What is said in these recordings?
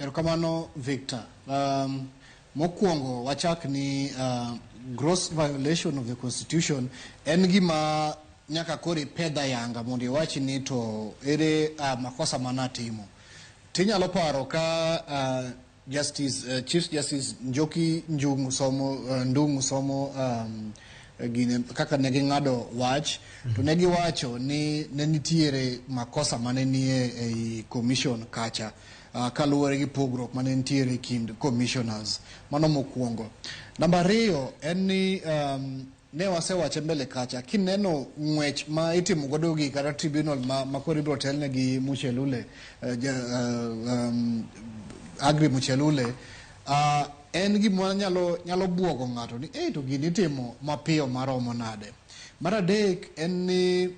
Erokamano Victor. Mokwongo wachak ni gross violation of the constitution en gima nyaka koro ipedh ayanga mondo iwach ni to ere makosa manatimo. Tinyalo paro ka Justice, Chief Justice Njoki Njung'u somo Ndung'u somo gine kaka ne ging'ado wach to ne giwacho ni ne nitiere makosa mane nie ei commission kacha kaluwore gi pogruok mane nitiere e kind commissioners. Mano mokwongo. Namba ariyo en ni ne wasewache mbele kacha kineno ng'wech ma itimo godo gi kata tribunal ma koro ibiro telne gi Muchelule Agri Muchelule en gima nyalo buogo ng'ato ni eh to gini itimo mapiyo maromo nade. Mar adek en ni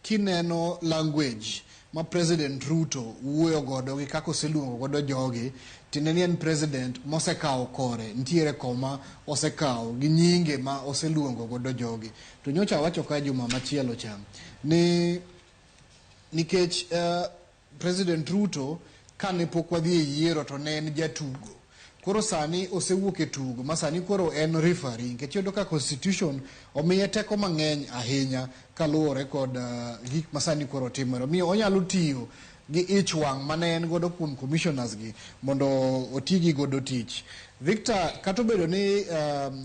kineno language ma President Ruto wuoyo godo gi kaka oseluongo godo jogi, tiende ni en president mosekawo kore, nitiere koma osekawo gi nyinge ma oseluongo godo jogi. To nyocha awacho ka juma machielo cha ni nikech President Ruto kane pok wadhi e yiero to ne en jatugo. Koro sani osewuok e tugo ma sani koro en referee nikech iyudo ka constitution omiye teko mang'eny ahinya kaluwore kod gik ma sani koro timore. Omiyo onyalo tiyo gi ich wang' mane en godo kuom commissioners gi mondo oti gi godo tich. Victor, kata obedo ni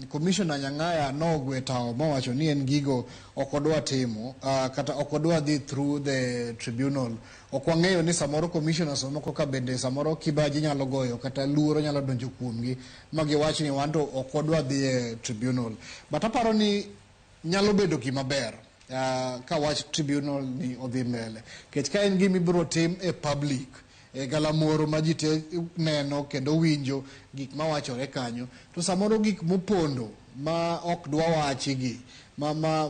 Commissioner Nyang'aya nogwe tawo mowacho ni en gigo ok odwa timo kata ok odwa dhi through the tribunal, ok wang'eyo ni samoro commissioners moko ka bende samoro kibaji nyalo goyo kata luoro nyalo donjo kuomgi ma giwach ni wan to ok wadwa dhi e tribunal. But aparo ni nyalo bedo gima ber ka wach tribunal ni odhi mbele. Nikech ka en gima ibiro tim e public, e galamoro ma ji te neno kendo winjo gik mawachore kanyo, to samoro gik mopondo ma ok dwa wachi gi ma